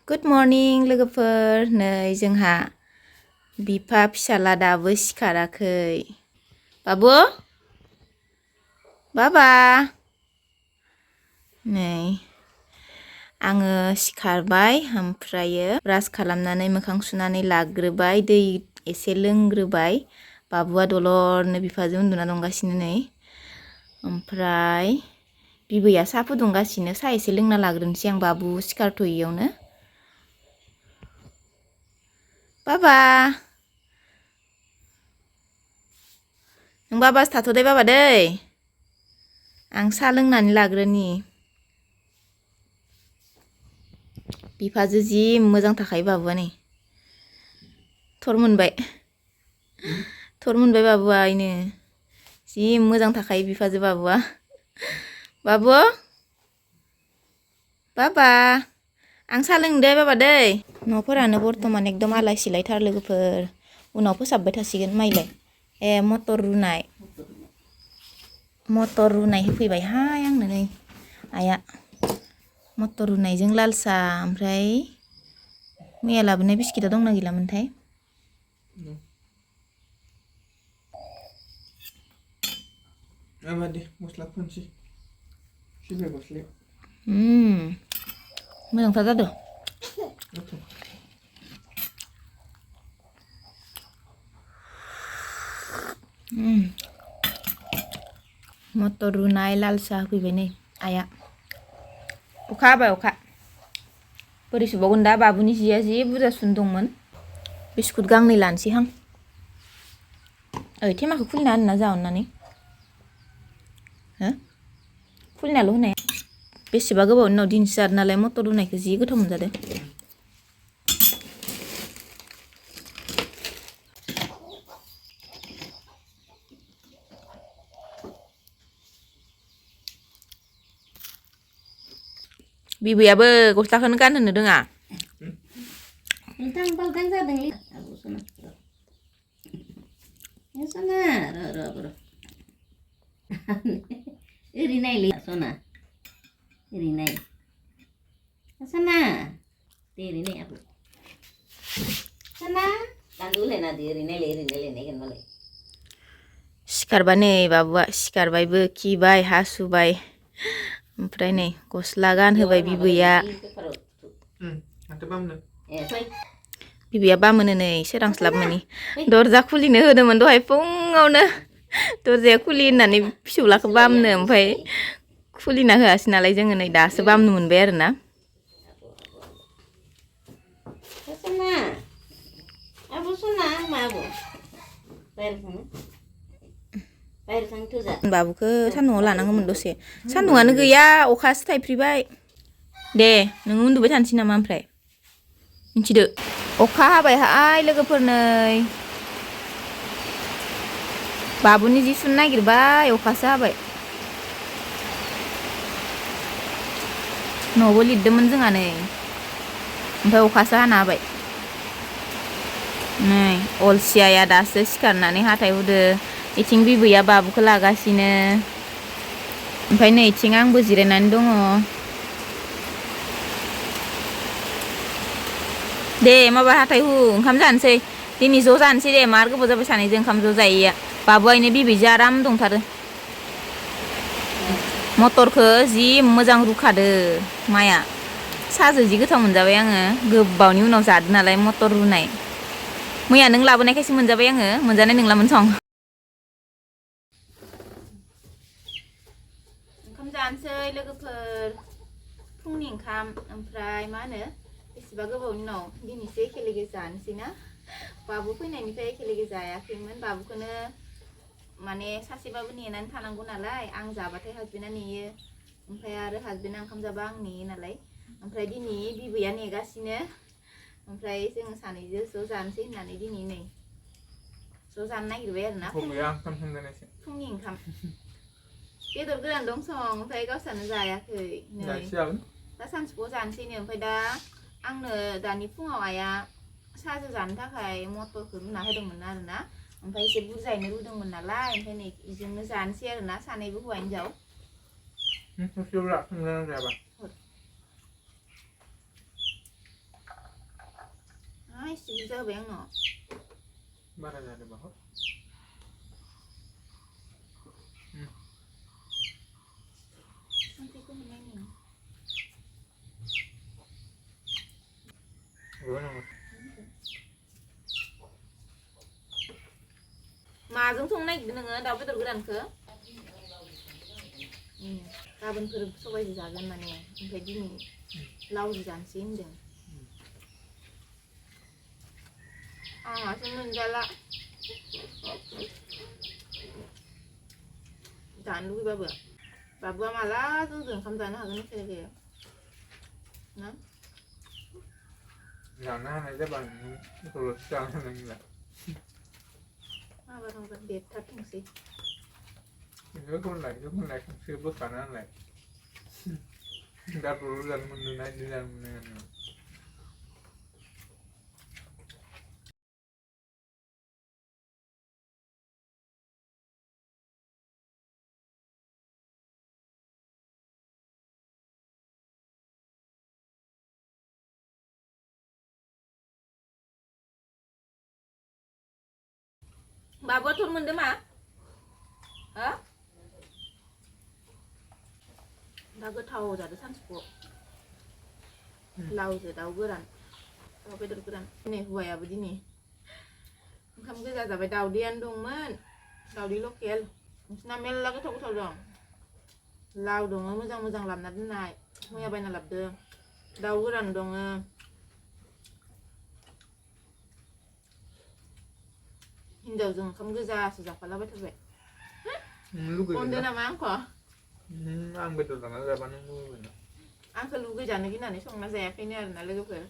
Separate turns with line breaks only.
Good morning लोगोफोर नै जोंहा बिफा फिसाला दाबो सिखाराखै बाबु बाबा नै आङो सिखारबाय ओमफ्रायो ब्रास खालामनानै मोखां सुनानै लाग्रोबाय दै एसे लोंग्रोबाय बाबुआ दलरनो बिफाजों उन्दुना दंगासिनो नै ओमफ्राय बिबैया साहा फुदुंगासिनो साहा एसे लोंना लाग्रोनोसै आं बाबु सिखारथ'यैयावनो बाबा नों बाबासो थाथ'दे बाबा दै आं साहा लोंनानै लाग्रोनि बिफाजो जि मोजां थाखायो बाबुआ नै थर मोनबाय बाबुआ इनो जि मोजां थाखायो बिफाजो बाबुआ बाबु बाबा आं साहा लोंनो दे बाबा दै न'फोरानो बर्तमान एकदम आलाय सिलायथार लोगोफोर उनाव फोसाबबाय थासिगोन माइलाय मटर रुनाय होफैबायहाय आंनो नै आइया मटर रुनायजों लाल साहा ओमफ्राय मैया लाबोनाय बिस्किटा दंना गैलामोनथाय मोजांथार जादों मटर रुनाय लाल साहा होफैबाय नै आइया अखा हाबाय अखा बोरै सुबावगोन दा बाबुनि जिया जि बुरजा सुनो दंमोन बिस्कुट गांनै लानोसै हां थेमाखौ खुलिना होनो ना जा अननानै खुलिनाल' होनाया बेसेबा गोबावनि उनाव दिनैसो जादों नालाय मटर रुनायखौ जि गोथाव मोनजादों बिबैयाबो गस्लाखौनो गानहोनो रोङा
बालदां जादोंलै सना ओरै नायलै सना ओरै नाय सना दे ओरै नाय आबौ सना गान्दु होलायना दे ओरै नायलाय नायगोन मालाय
सिखारबा नै बाबुआ सिखारबायबो खिबाय हासुबाय ओमफ्राय नै गस्ला गानहोबाय बिबैया बामोनो नै सोरांस्लाब मोनि दरजा खुलिनो होदोंमोन दहाय फुङावनो दरजाया खुलि होननानै फिसौलाखौ बामनो ओमफ्राय खुलिना होआसै नालाय जोङो नै दासो बामनो मोनबाय आरोना बाबुखौ सान्दुङाव लानांगौमोन दसे सान्दुङानो गैया अखासो थाइफ्रिबाय दे नोङो उन्दुबाय थानोसै नामा ओमफ्राय मिथिदो अखा हाबायहाय लोगोफोर नै बाबुनि जि सुनो नागिरबाय अखासो हाबाय न'बो लिरदोंमोन जोंहा नै ओमफ्राय अखासो हाना होबाय नै अलसियाया दासो सिखारनानै हाथाय हुदो इथिं बिबैया बाबुखौ लागासिनो ओमफ्राय नै इथिं आंबो जिरायनानै दङ दे माबा हाथाय हु ओंखाम जानोसै दिनै ज' जानोसै दे मार गोबाव जाबाय सानैजों ओंखाम ज' जायैया बाबुआनो बिबैजों आराम दंथारो मटरखौ जि मोजां रुखादो माया साजों जि गोथाव मोनजाबाय आङो गोबावनि उनाव जादो नालाय मटर रुनाय मैया नों लाबोनायखायसो मोनजाबाय आङो मोनजानाय नंलामोन सं ओंखाम जानोसै लोगोफोर फुंनि ओंखाम ओमफ्राय मा होनो बेसेबा गोबावनि उनाव दिनैसो एखेलेगे जानोसै ना बाबु फैनायनिफ्राय एखेलेगे जायाखैमोन बाबुखौनो माने सासेबाबो नेनानै थानांगौ नालाय आं जाबाथाय हासबेन्डआ नेयो ओमफ्राय आरो हासबेन्डआ ओंखाम जाबा आं नेयो नालाय ओमफ्राय दिनै बिबैया नेगासिनो ओमफ्राय जोङो सानैजों ज' जानोसै होननानै दिनै नै ज' जानो नागिरबाय आरोना फुंनि ओंखाम बेदर गोरान दं सं ओमफ्राय गावसानो जायाखै नै दा सानसुआव जानोसैनो ओमफ्राय दा आंनो दानि फुङाव आइया साहाजों जानो थाखाय मटरखौ रुना होदोंमोन आरोना ओमफ्राय एसे बुरजायैनो रुदोंमोन नालाय ओमफ्राय नै इजोंनो जानोसै आरोना सानैबो हौवा हिन्जाव bisa hobaय आंनाव
बारा जादों बाहो
संख्रिखौ होनाय नो माजों संनो नागिरदों नोङो दाउ बेदर गोरानखौ गाबोनफोर सबायजों जागोन माने ओमफ्राय दिनै लावजों जानोसै होनदों आंहासो मोनजाला जानो लुगैबाबो बाबुआ माला जोंजों ओंखाम जानो हागोन एखे ना
जानो हानाय जाबा नोंखौल'सो जानो हानाय नंला
माबा देरथारथोंसै
बेखौलाय खांसो बोखाना होनलाय दा बर' जानो मोननो ना इदि जानो मोननो
बाबुआ थर मोनदों मा हो दा गोथाव जादों सानजौफुआव लावजों दाउ गोरान दाउ बेदर गोरान दिनै हौवायाबो दिनै ओंखाम गोजा जाबाय दाउदैयानो दंमोन दाउदै लकेल नोंसिना मेरला गोथाव गोथाव दं लाव दङ मोजां मोजां लाबोना दोननाय मैया बायना लाबोदों दाउ गोरान दङ हिनजावजों ओंखाम गोजासो जाफालाबायथारबाय अनदो नामा आंखौ
आं बेदर जाना जाबा नों लुगैगोन
आंखौ लुगैजानो गिनानै संना जायाखैनो आरोना लोगोफोर